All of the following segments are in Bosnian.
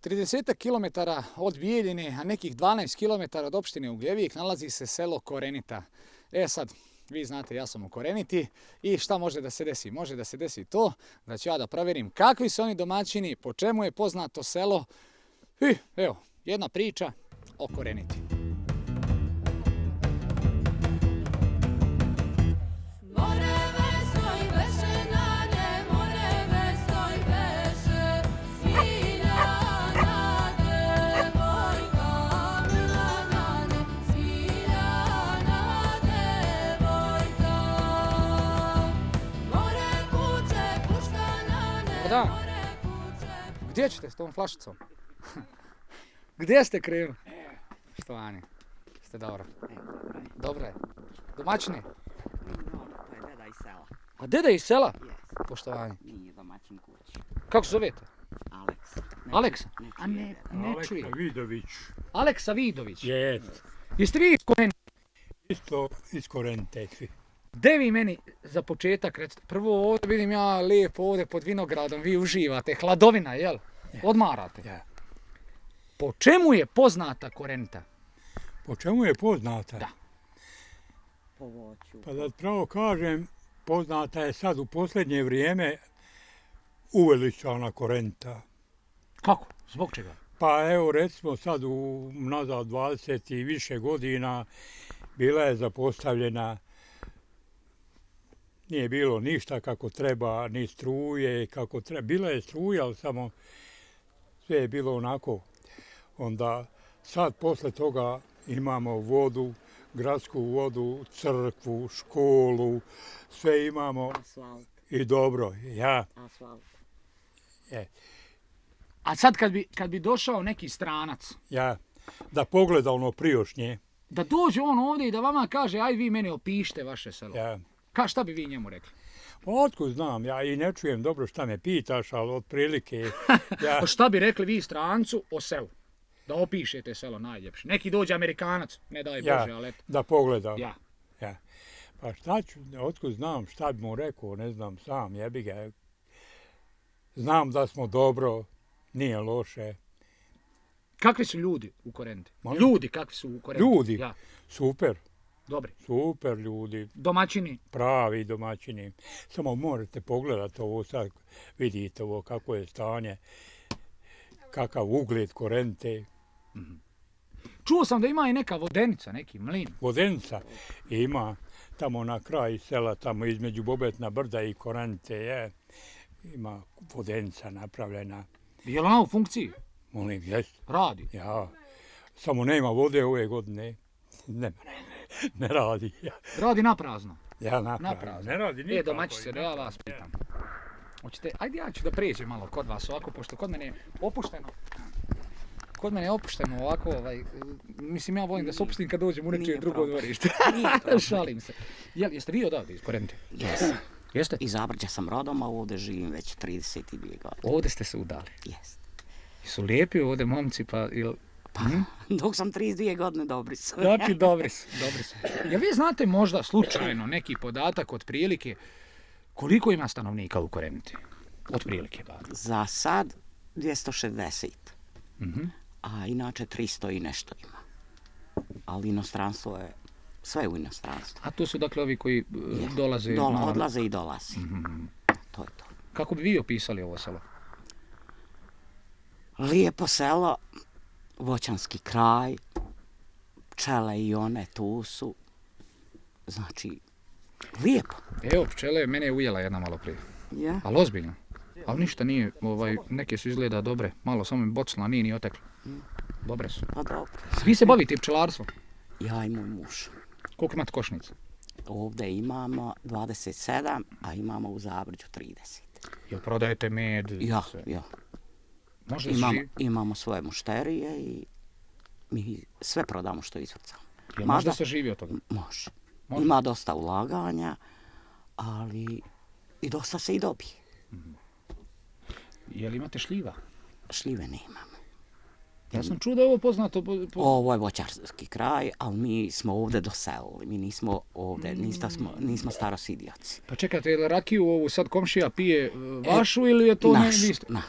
30 km od Bijeljine, a nekih 12 km od opštine Ugljevik nalazi se selo Korenita. Sad, vi znate, ja sam u Koreniti i šta može da se desi? Može da se desi to da ću ja da provjerim kakvi su oni domaćini, po čemu je poznato selo. I evo, jedna priča o Koreniti. Da. Gdje ćete s tom flašicom? Gdje ste krenuli? Štovani, ste dobro. Dobro je. Domaćini? To je deda iz sela. A deda iz sela? Yes. Poštovanje. Nije domaćin kući. Kako se zovete? Aleks. Aleksa? A Ne ne čuje. Aleksa Vidović. Aleksa Vidović. Jest. Jeste vi iz Korenite? Isto iz Korenite. Gde vi meni za početak recite? Prvo ovdje vidim ja lijepo ovdje pod vinogradom, vi uživate, hladovina, jel? Odmarate. Ja. Po čemu je poznata Korenita? Po čemu je poznata? Da. Po voću. Pa da pravo kažem, poznata je sad u posljednje vrijeme uveličana Korenita. Kako? Zbog čega? Pa evo recimo sad nazad 20 i više godina bila je zapostavljena. Nije bilo ništa kako treba, ni struje kako treba. Bila je struja, ali samo sve je bilo onako. Onda sad posle toga imamo vodu, gradsku vodu, crkvu, školu, sve imamo Asfalt. i dobro. Ja, Asfalt. A sad kad bi došao neki stranac, da pogleda ono prijošnje, da dođe on ovdje i da vama kaže aj vi meni opišite vaše selo. ja. Šta bi vi njemu rekli? Pa otkud znam, ja i ne čujem dobro šta me pitaš, ali otprilike... Ja, Šta bi rekli vi strancu o selu? Da opišete selo najljepše. Neki dođe Amerikanac, ne daj Bože, ali eto. da pogleda. Ja. Ja. Pa šta ću, otkud znam šta bi mu rekao, ne znam sam, jebi ga. Znam da smo dobro, nije loše. Kakvi su ljudi u Koreniti? Molim? Ljudi kakvi su u Koreniti? Ljudi? Ja. Super, Dobri. super ljudi, Domaćini? pravi domaćini. Samo morate pogledati ovo sad, vidite ovo kako je stanje, kakav ugled Korenite. Čuo sam da ima i neka vodenica, neki mlin. Vodenica ima tamo na kraju sela, tamo između Bobetna brda i Korenite je. Ima vodenica napravljena. Je li ona u funkciji? Molim, jest. Radi. Ja. Samo nema vode ove godine. Ne radi. Radi naprazno. Ja Naprazno. napravim. Ne radi nikako. Domaćice, da ja vas pitam. Hoćete, ajde ja ću da pređem malo kod vas ovako, pošto kod mene je opušteno. Kod mene je opušteno ovako, mislim ja volim da se opustim kad dođem u nečije drugo dvorište. Šalim se. Jeste vi odavde iz Korenite? Jesam. Jeste? Iz Zabrđa sam rodom, a ovdje živim već 32 godine. Ovdje ste se udali. Jest. Su lijepi ovdje momci, pa ili... Pa, dok sam 32 godine dobri su. Znači, dobri su. Jel vi znate možda slučajno neki podatak otprilike koliko ima stanovnika u Koreniti? Otprilike, bar. Za sad 260. Mhm. A inače 300 i nešto ima. Ali inostranstvo je, sve u inostranstvu. A to su dakle ovi koji dolaze... Odlaze i dolazi. To je to. Kako bi vi opisali ovo selo? Lijepo selo, voćanski kraj, pčele i one tu su. Znači, lijepo. Evo, pčele, mene je ujela jedna malo prije. Ja. Ali ozbiljno. Ali ništa nije, neke su izgleda dobre. Malo samo mi bocila, nije ni otekla. Dobre su. Pa dobro. Vi se bavite pčelarstvom? Ja i moj muž. Koliko imate košnica? Ovdje imamo 27, a imamo u Zabrđu 30. Jel prodajete med? Ja. Može se živi? Imamo svoje mušterije i mi sve prodamo što izvrcamo. Jel možda se živi od toga? Može. Ima dosta ulaganja, ali i dosta se i dobije. Jel imate šljiva? Šljive nemamo. Ja sam čuo da je ovo poznato Ovo je voćarski kraj, ali mi smo ovdje doselili. Mi nismo ovdje, nismo starosidjaci. Pa čekajte, je li rakiju ovu sad komšija pije vašu ili je to naš.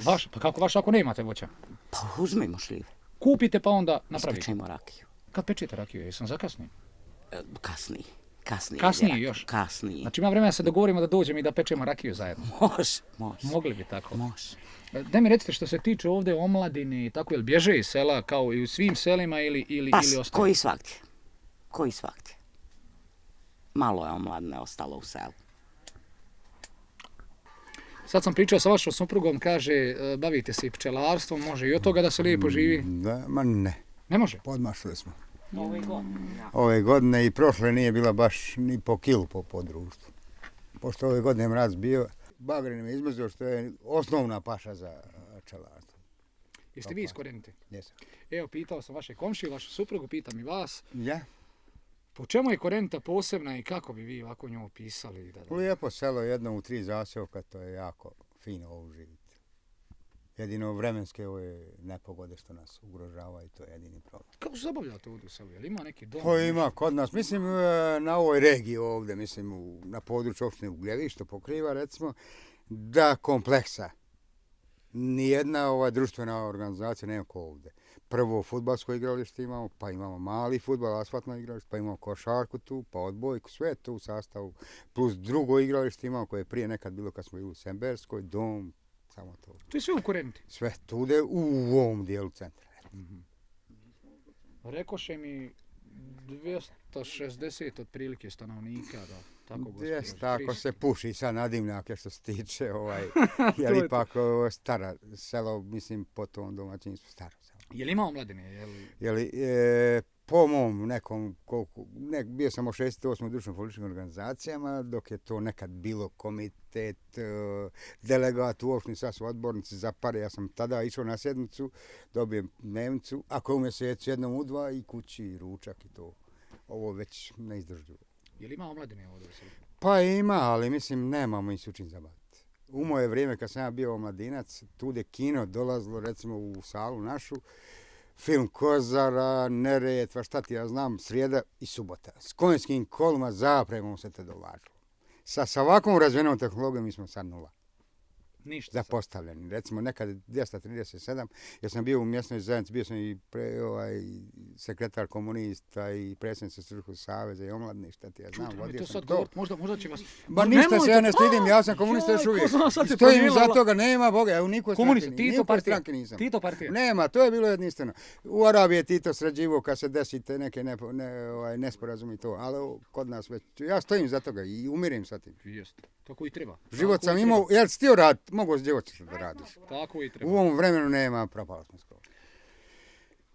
Vaš? Pa kako vaš ako nemate voća? Pa uzmemo šljive. Kupite pa onda napravite. Ispečemo rakiju. Kad pečete rakiju? Jesam zakasnije? Kasnije. Kasnije još? Kasnije. Znači ima vremena da se dogovorimo da dođemo i da pečemo rakiju zajedno. Može. Mogli bi tako. Može. Daj mi recite što se tiče ovdje omladine i tako, jel bježe iz sela kao i u svim selima ili ostalo? Koji svagdje. Malo je omladine ostalo u selu. Sad sam pričao sa vašom suprugom, kaže, bavite se i pčelarstvom, može i od toga da se lijepo živi? Da, ma ne. Ne može? Podmašili smo. Ove godine i prošle nije bila baš ni po kilu po društvu. Pošto ove godine mraz bio, bagrin me izmrzio što je osnovna paša za pčelarstvo. Jeste vi iskorenite? Jesam. Evo, pitao sam vaše komšije, vašu suprugu, pitam i vas. Ja? Po čemu je korenita posebna i kako bi vi ovako nju opisali? Lijepo selo, jedno u 3 zaseoka, to je jako fino ovo živjeti. Jedino vremenske ove nepogode što nas ugrožava i to je jedini problem. Kako se zabavljate ovdje u selu? Jel ima neki dom? To ima kod nas, mislim na ovoj regiji ovdje, mislim na području opštine Ugljevi, što pokriva recimo da kompleksa nijedna društvena organizacija nema ko ovdje. Prvo fudbalsko igralište imamo, pa imamo mali fudbal, asfaltno igralište, pa imamo košarku tu, pa odbojku, sve to u sastavu. Plus drugo igralište imamo koje je prije nekad bilo kad smo bili u Semberskoj, dom, samo to. To je sve u koreniti? Sve tude u ovom dijelu centra. Rekoše mi 260 otprilike stanovnika, da. Tako Tako se puši sad na dimnjake što se tiče, jer ipak stara selo, mislim, po tom domaćinstvu staro selo. Je li ima omladine? Po mom nekom, bio sam u 68. društveno političkim organizacijama, dok je to nekad bilo komitet, delegat u opštini, sad su odbornici za pare, ja sam tada išao na sjednicu, dobijem dnevnicu, ako je u mjesecu jednom u 2 i kući i ručak i to. Ovo već ne izdržljivo. Je li ima omladine ovdje? Pa ima, ali mislim nemamo i s učin zabaviti. U moje vrijeme kad sam ja bio omladinac, tude kino dolazilo recimo u salu našu, film Kozara, Neretva, šta ti ja znam, srijeda i subota. S konjskim kolima zapremom se te dolažilo. Sa ovakvom razvijenom tehnologijom mi smo sad nula. Ništa. Zapostavljeni. Recimo nekad 237, jer sam bio u mjesnoj zajednici, bio sam i sekretar komunista i predsjednik Srpskog saveza i omladine, šta ti ja znam. Čujte mi to sad govoriti, možda će vas... Ba ništa se ja ne stidim, ja sam komunista još uvijek. Stojim iza toga, nema Boga, ja u nikoj stranki nisam. Tito partija? Nema, to je bilo jedinstveno. U Arabiji je Tito sređivo kad se desite neke nesporazumi i to, ali kod nas već, ja stojim za toga i umirim sa tim. Jeste, tako i treba. Život sam imao, jel si htio raditi, mogu s djevojčicom da radiš. Tako i treba. U ovom vremenu nema, propalo smo skoro.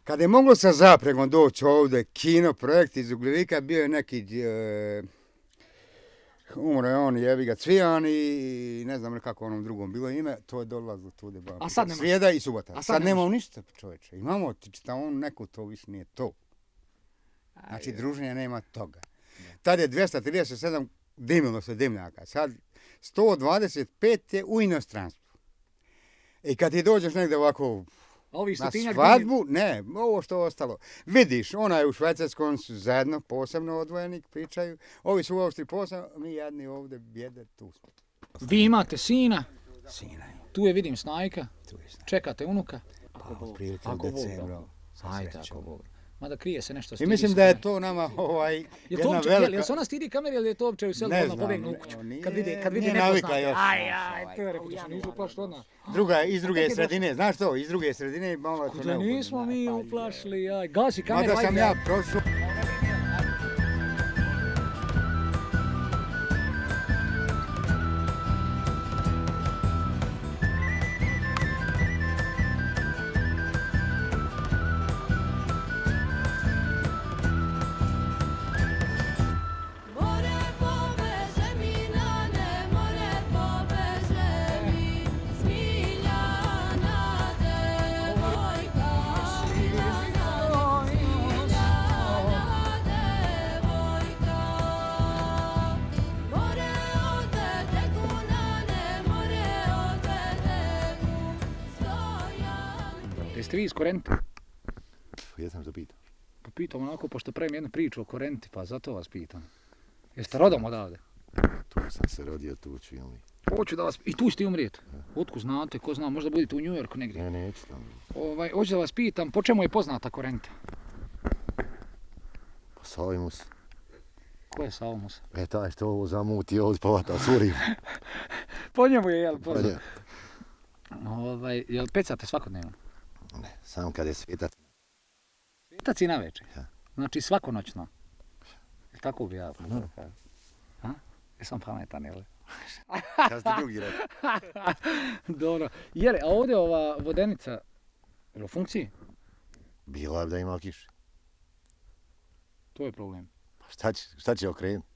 Kad je moglo sa zapregom doći ovdje kino projekt iz Ugljevika, bio je neki, umro je on, jebi ga, Cvijan i ne znam kako onom drugom bilo ime, to je dolazilo tude. A sad nema? Srijeda i subota. Sad nemamo ništa, čovječe. Imamo on neko, to više nije to. Znači, druženja nema toga. Tad je 237 dimilo se dimljaka, sad 125 je u inostranstvu. I kad ti dođeš negdje ovako na svadbu, ne, ovo što je ostalo. Vidiš, ona je u Švajcarskom, oni su zajedno, posebno odvojeni, pričaju. Ovi su u Austriji posebno, mi jedni ovdje bjede, tu smo. Vi imate sina? Sina. Tu je, vidim, Snajka. Čekate unuka? Pa, otprilike u decembru. Ajde, ako Bog. Mada krije se nešto stidi. I mislim da je to nama jedna velika... Jel se ona stidi kamere ili je to uopće u selu ona pobjegne u kuću? Kad vidi nepoznate. To je rekao da se nisu uplašili odmah. Iz druge sredine, znaš to, iz druge sredine malo to neugodno. Nismo mi uplašili, gasi kameru. Mada sam ja prošao. Jeste vi iz Korenite? jesam što pitam. Pa pitam onako, pošto pravim jednu priču o Koreniti, pa zato vas pitam. Jeste rodom odavde? Tu sam se rodio, tu ću ili. Hoću da vas... I tu ćete umrijeti. Otkud znate, ko zna, možda budete u New Yorku negdje. Ne, neću tamo. Hoću da vas pitam, po čemu je poznata Korenita? Pa Savimus. Ko je Savimus? Taj što ovo zamuti, ovo povata suri. Po njemu je, jel, poznat? Pa Jel pecate svakodnevno? ne, sam kad je svitac. Svitac i navečer? Ja. Znači svakonoćno? Jel tako bi ja? No. Ha? Jesam pametan, jel? Kad ste drugi rekao? Dobro. Jel, a ovdje ova vodenica, je u funkciji? Bila je da ima kiše. To je problem. Pa šta će okrenuti?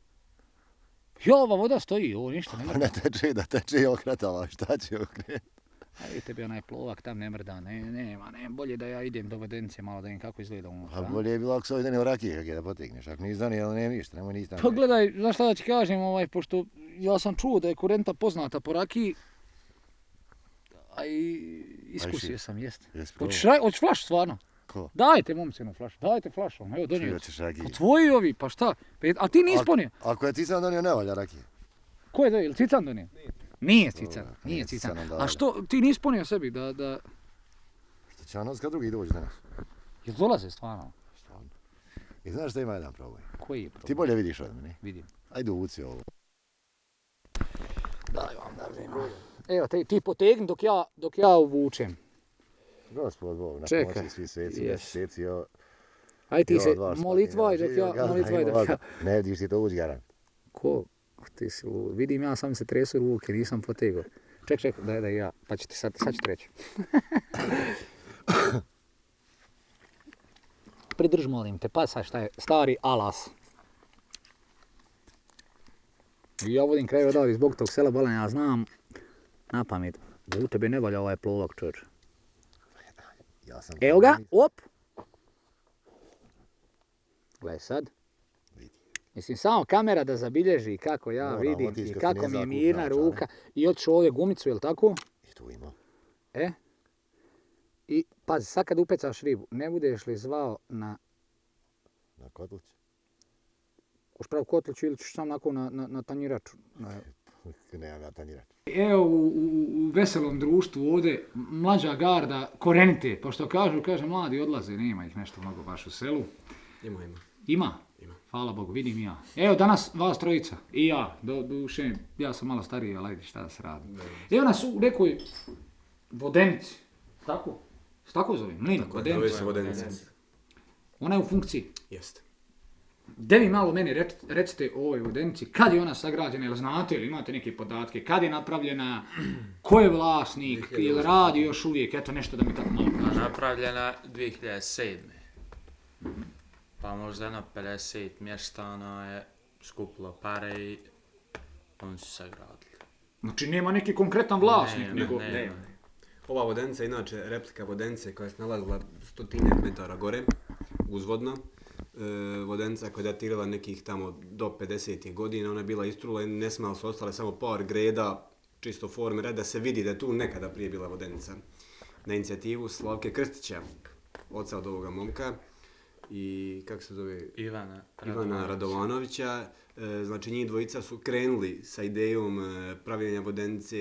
Jo, ova voda stoji, ovo ništa ne Pa mrda. ne teče da teče i okretala, šta će okrenuti? A vidite bi onaj plovak tam ne mrda, nema, bolje da ja idem do vodenice malo da im kako izgleda unutra. A bolje je bilo ako se ovdje donio rakije kak je da potegneš, ako nisi donio, ali nema ništa, nemoj ništa. Pa gledaj, znaš šta da ti kažem, pošto ja sam čuo da je Korenita poznata po rakiji, a i iskusio sam, jeste. Jesi probao? Hoćeš flaš stvarno? Ko? Dajte momcinu flaš, dajte flašu, evo donio. Čuo ćeš rakije. Pa tvoji ovi, pa šta? A ti nisi ponio? Ako je Cican donio, ne valja rakije. Ko je donio, ili Cican donio? Nije Cican, Dobro, nije nije Cican. Cican, onda A valja. što, ti nisi ponio sebi da... Što će nas kad drugi dođe danas? Jel dolaze stvarno? Stvarno. I znaš da ima jedan problem? Koji je problem? Ti bolje vidiš od mene. Vidim. Ajde uvuci ovo. Daj vam da vidimo. Evo, ti potegni dok ja uvučem. Gospod Bog, na Čekaj. pomoći svi sveci, Yes. sveci, Aj ti se molitvaj dok ja... Ne vidiš ti to uđi garant. Ko? Ti si lud. Vidim ja, sam se tresu ruke, nisam potegao. Ček, daj ja, pa ću ti sad ću ti reći. Pridrž, molim te, pa sad šta je stari alas. I ja vodim kraj odavde zbog tog sela Balanja, ja znam na pamet da u tebe ne valja ovaj plovak, čovječe. Ja sam... Evo ga, op! Gledaj sad. Mislim, samo kamera da zabilježi kako ja Moram vidim otići i kad kako se mi je ne mirna zakuca, ruka. I otišu ovdje gumicu, jel tako? I tu ima. I pazi, sad kad upecaš ribu, ne budeš li zvao na Na kotlić. Hoš prav kotlić ili ćeš sam onako na tanjiraču? Nemam ja tanjirač. Evo u veselom društvu ovdje mlađa garda Korenite, pošto kaže mladi odlaze, nema ih nešto mnogo baš u selu. Ima. Ima? Hvala Bogu, vidim ja. Evo danas vas trojica i ja, duše, ja sam malo stariji, ali ajde šta da se radi. Evo nas u nekoj vodenici, tako? Se tako zove? Mlin, Zove vodenica. se vodenica. Ona je u funkciji. Jeste. De vi malo meni recite o ovoj vodenici, kad je ona sagrađena, jel znate ili imate neke podatke, kad je napravljena, ko je vlasnik, jel radi još uvijek, eto nešto da mi tako malo kaže. Napravljena 2007. Pa možda jedno 50 mještana je skupilo pare i oni su sagradili. Znači nema neki konkretan vlasnik, nego... Ne. Ova vodenica je inače replika vodenice koja se nalazila 100 metara gore, uzvodno. Vodenica koja je datirala nekih tamo do 50. godina, ona je bila istrula i nesmalo su ostale samo par greda, čisto forme reda, da se vidi da je tu nekada prije bila vodenica. Na inicijativu Slavke Krstića, oca od ovoga momka, i kako se zove? Ivana Radovanovića. Znači njih dvojica su krenuli sa idejom pravljenja vodenice,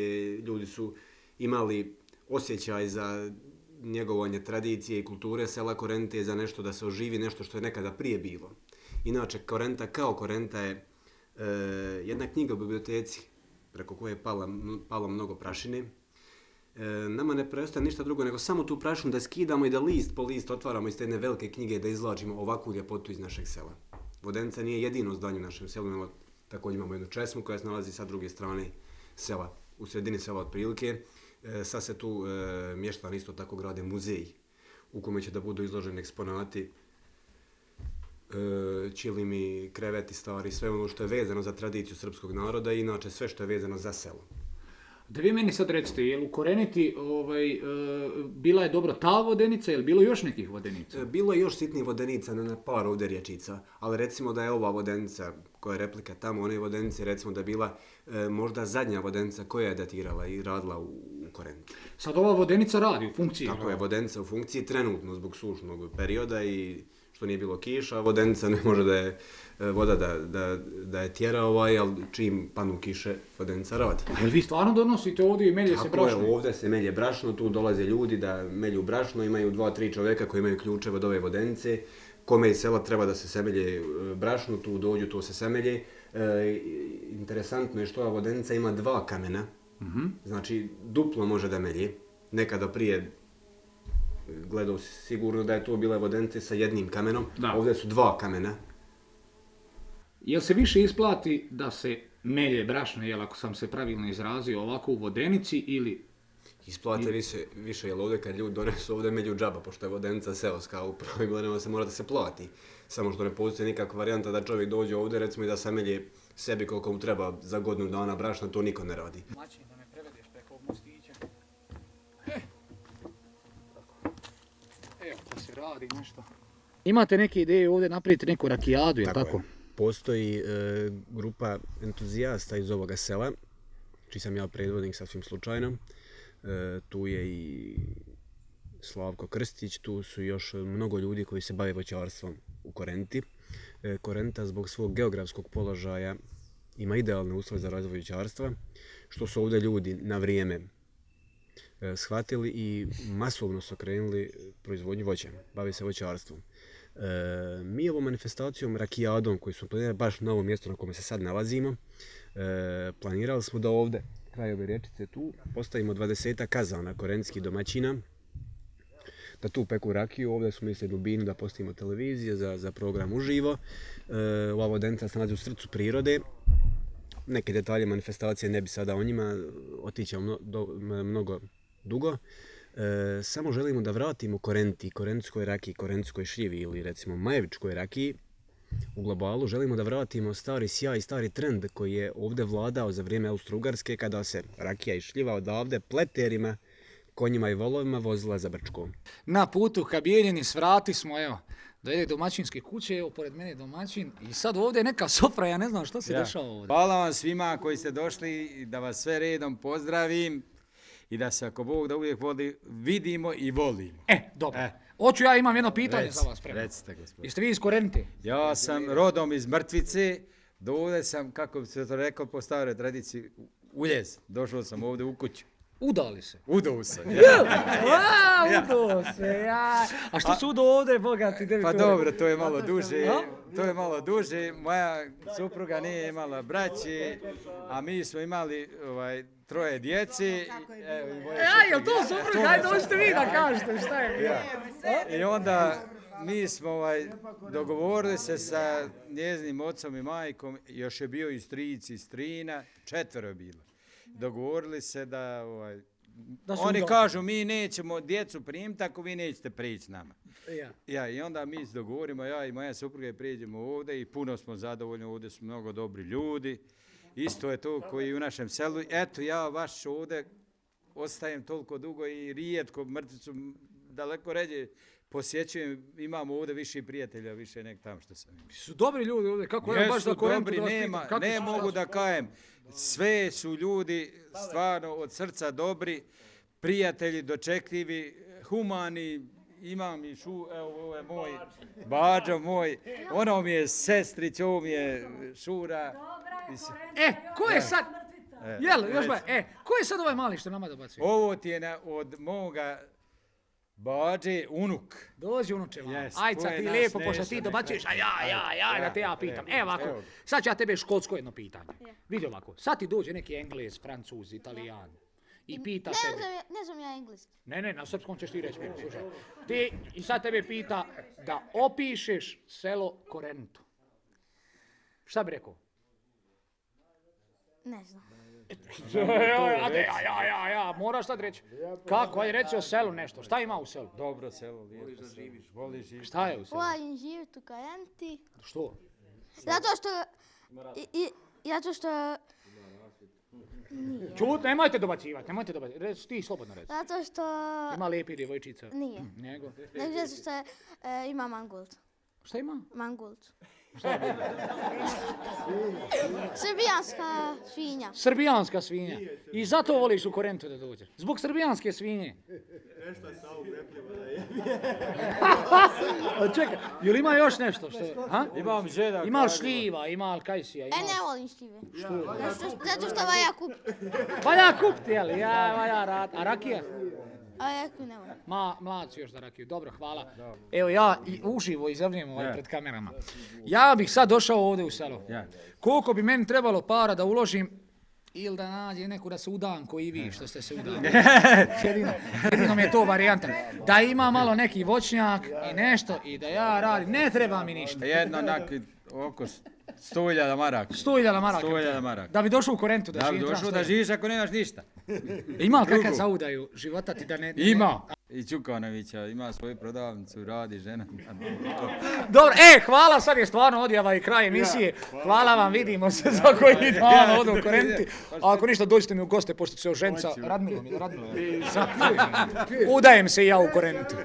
ljudi su imali osjećaj za njegovanje tradicije i kulture sela Korenite, za nešto da se oživi, nešto što je nekada prije bilo. Inače, Korenita kao Korenita je jedna knjiga u biblioteci preko koje je palo mnogo prašine. Nama ne preostaje ništa drugo nego samo tu prašinu da skidamo i da list po list otvaramo iz te jedne velike knjige da izvlačimo ovakvu ljepotu iz našeg sela. Vodenica nije jedino zdanje u našem selu, također imamo jednu česmu koja se nalazi sa druge strane sela, u sredini sela otprilike. Sad se tu mještani isto tako grade muzej u kome će da budu izloženi eksponati, čilimi, kreveti stari, sve ono što je vezano za tradiciju srpskog naroda i inače sve što je vezano za selo. Da vi meni sad recite, je li u Koreniti bila je dobro ta vodenica, je li bilo još nekih vodenica? Bilo je još sitnih vodenica na par ovdje rječica, ali recimo da je ova vodenica koja je replika tamo, one vodenice recimo da je bila možda zadnja vodenica koja je datirala i radila u Koreniti. Sad ova vodenica radi u funkciji. Tako je, vodenica u funkciji trenutno zbog sušnog perioda i što nije bilo kiša, vodenica ne može da je voda da je tjera ali čim padnu kiše, vodenica radi. A jel vi stvarno donosite ovdje i melje se brašno? Tako je, ovdje se melje brašno, tu dolaze ljudi da melju brašno, imaju 2-3 čovjeka koji imaju ključeve od ove vodenice, kome iz sela treba da se semelje brašno, tu dođu, to se semelje. Interesantno je što ova vodenica ima 2 kamena, znači duplo može da melje. Nekada prije gledao si sigurno da je to bila vodenica sa jednim kamenom, ovdje su 2 kamena. Jel se više isplati da se melje brašno, jel ako sam se pravilno izrazio, ovako u vodenici ili... Isplate više, jer ovdje kad ljudi donesu ovdje melju džaba, pošto je vodenica seoska, u prvim godinama se mora da se plati. Samo što ne postoji nikakva varijanta da čovjek dođe ovdje, recimo i da samelje sebi koliko mu treba za godinu dana brašna, to niko ne radi. Mačin, da me prevedeš preko mostića. Evo, to se radi nešto. Imate neke ideje ovdje napraviti neku rakijadu, jel tako? Postoji grupa entuzijasta iz ovoga sela, čiji sam ja predvodnik sasvim slučajno. Tu je i Slavko Krstić, tu su još mnogo ljudi koji se bave voćarstvom u Koreniti. Korenita zbog svog geografskog položaja ima idealne uslove za razvoj voćarstva, što su ovdje ljudi na vrijeme shvatili i masovno su krenuli proizvodnju voća, bave se voćarstvom. Mi ovom manifestacijom, rakijadom koju smo planirali baš na ovom mjestu na kome se sad nalazimo, planirali smo da ovdje, kraj ove riječice tu, postavimo 20 kazana korenitskih domaćina, da tu peku rakiju, ovdje smo mislili dubinu da postavimo televizije za program uživo. Ova vodenica se nalazi u srcu prirode. Neke detalje manifestacije ne bi sada o njima, otići mnogo dugo. Samo želimo da vratimo Koreniti, korenitskoj rakiji, korenitskoj šljivi ili recimo majevičkoj rakiji u globalu. Želimo da vratimo stari sjaj i stari trend koji je ovdje vladao za vrijeme Austro-Ugarske kada se rakija i šljiva odavde pleterima, konjima i volovima vozila za Brčko. Na putu ka Bijeljini svrati smo, evo, dojde domaćinske kuće, evo pored mene domaćin i sad ovdje je neka sofra, ja ne znam što se dešava ovdje. Hvala vam svima koji ste došli, da vas sve redom pozdravim i da se ako Bog da uvijek vidimo i volimo. Dobro. Hoću ja imam jedno pitanje za vas. Recite, gospodine. Jeste vi iz Korenite? Ja sam rodom iz Mrtvice, do ovdje sam, kako bi se to rekao po staroj tradiciji, uljez. Došao sam ovdje u kuću. Udali se? Udao se. Udao se, ja. A što su udao ovdje, Boga ti? Pa dobro, to je malo duže. To je malo duže. Moja supruga nije imala braći, a mi smo imali 3 djece. Jel to supruga? Ajde, dođite vi da kažete šta je bilo. I onda mi smo dogovorili se sa njezinim ocom i majkom, još je bio i stric i strina, 4 je bilo. Dogovorili se da oni kažu mi nećemo djecu primiti ako vi nećete prići s nama. I onda mi se dogovorimo, ja i moja supruga prijeđemo ovdje i puno smo zadovoljni, ovdje su mnogo dobri ljudi. Isto je to koji u našem selu. Eto, ja baš ovdje ostajem toliko dugo i rijetko Mrtvicu daleko ređe posjećujem, imamo ovdje više prijatelja, više nek tam što sam. Su dobri ljudi ovdje, kako je baš da dobri, ne mogu da kajem. Sve su ljudi stvarno od srca dobri, prijatelji, dočekljivi, humani, imam i evo ovo je moj, Bađo moj, ono mi je sestrić, ovo mi je Šura. Ko je sad, ko je sad ovaj mali što nama dobacuje? Ovo ti je od moga Bađe unuk. Dođi unuče malo. Ajde sad ti lijepo, pošto ti dobacuješ, da te ja pitam. Evo ovako, sad ću ja tebe školsko jedno pitanje. Vidi ovako, sad ti dođe neki Englez, Francuz, Italijan i pita tebe. Ne znam ja engleski. Ne, na srpskom ćeš ti reći meni, slušaj. I sad tebe pita da opišeš selo Korenitu. Šta bi rekao? Ne znam. Moraš sad reći. Kako? Ajde reći o selu nešto. Šta ima u selu? Dobro selo, lijepo se živiš, voliš živjeti. Šta je u selu? Volim živjeti u Koreniti. Što? Zato što... Čut, nemojte dobacivati. Reci ti slobodno reći. Zato što... Ima lijepi djevojčica. Nije. Nego? Zato što ima mangult. Šta ima? Mangult. Srbijanska svinja. Srbijanska svinja. I zato voliš u Korentu da dođeš. Zbog srbijanske svinje. Čekaj, jel ima još nešto što je? Ha? Imam žena. Ima li šljiva, ima li kajsija? E, ne volim šljive. Zato što valja kupiti. Valja kupiti, jel? Ja, valja rad. A rakija? A rakiju ne volim. Mlad si još za rakiju. Dobro, hvala. Evo ja uživo izjavljujem pred kamerama. Ja bih sad došao ovdje u selo. Koliko bi meni trebalo para da uložim ili da nađe neku da se udam koji vi što ste se udali. Jedino mi je to varijanta. Da ima malo neki voćnjak i nešto i da ja radim. Ne treba mi ništa. Jedno oko 100.000 maraka. 100.000 maraka. 100.000 maraka. Da bi došao u Korentu da živi. Da bi došao da živiš ako nemaš ništa. Ima li kakav zaudaju života ti da ne... Ima. I Čukanovića, ima svoju prodavnicu, radi žena. Dobro, hvala, sad je stvarno odjava i kraj emisije. Hvala vam, vidimo se za koji dan odu u Korenti. A ako ništa, dođite mi u goste, pošto se oženca Radmilo. Udajem se i ja u Korentu.